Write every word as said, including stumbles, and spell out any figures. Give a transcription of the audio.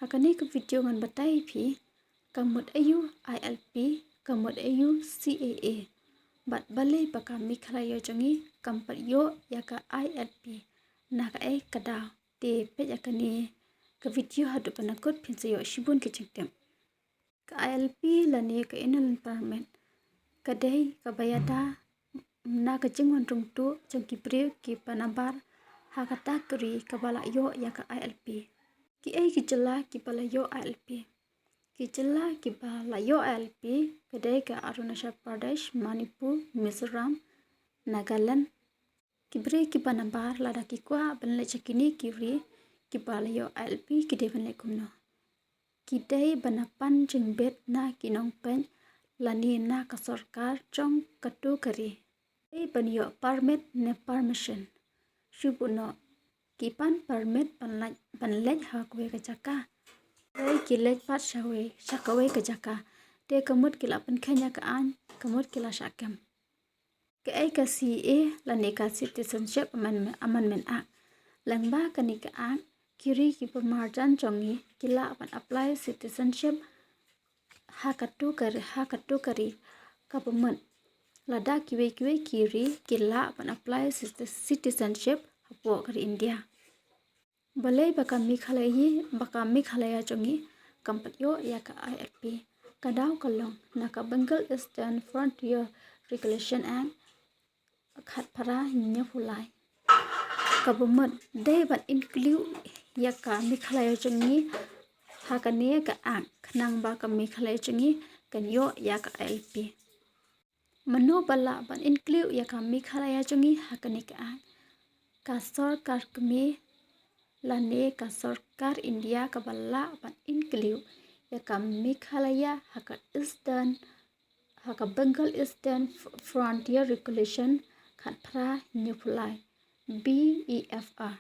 Ha kane ka video ngan batai phi ka mut aiu I L P, ka mut aiu C A A. Bad balei ba ka Meghalaya jong ngi kam pat ïoh ïa ka I L P. Na kaei ka daw? Te peit ïa kane ka video haduh ban da kut phin sa ïoh shibun ki jingtip. Ka I L P lane ka Inner Line Permit ka dei kaba ïada na ka jingwan rung tuh jong ki briew kiba nabar ha kata ka ri kaba la ïoh ïa ka I L P. Kiei ki jylla kiba la ïoh I L P? Ki jylla kiba la ïoh I L P ka dei ka Arunachal Pradesh, Manipur, Mizoram, Nagaland. Ki briew kiba nabar lada ki kwah ban leit sha kine ki ri kiba la ïoh I L P ki dei ban leit kumno? Ki dei ban da pan jingbit na ki nongpeit lane na ka sorkar jong kato ka ri. Dei ban ïoh permit ne permission. Shu buh noh, ki pan permit ban leit, ban leit ha kawei ka jaka. Dei ki leit pat sha kawei, sha kawei ka jaka. Te ka mut ki la pynkheiñ ïa ka aiñ, ka mut ki la shah kem. Kaei ka C A A lane ka Citizenship Amendment, Amendment Act. Lyngba kane ka Act, ki ri kiba marjan jong ngi ki lah ban apply citizenship ha kato ka ri, ha kato ka ri. Kaba mut lada kiwei kiwei ki ri ki lah ban apply citi-, citizenship hapoh ka ri India. Balei ba ka Meghalaya, ba ka Meghalaya jong ngi kam pat ïoh ïa ka I L P? Ka daw ka long na ka Bengal Eastern Frontier Regulation Act khatphra hynñiewphew lai. Kaba mut dei ban include ïa ka Meghalaya jong ngi ha kane ka Act khnang ba ka Meghalaya jong ngi kan ïoh ïa ka I L P. Mano ba lah ban include ïa ka Meghalaya jong ngi ha kane ka Act? Ka sorkar kmie lane ka sorkar India kaba lah ban include ïa ka Meghalaya ha ka Eastern, ha ka Bengal Eastern F-, Frontier Regulation khatphra hynñiewphew lai, B E F R.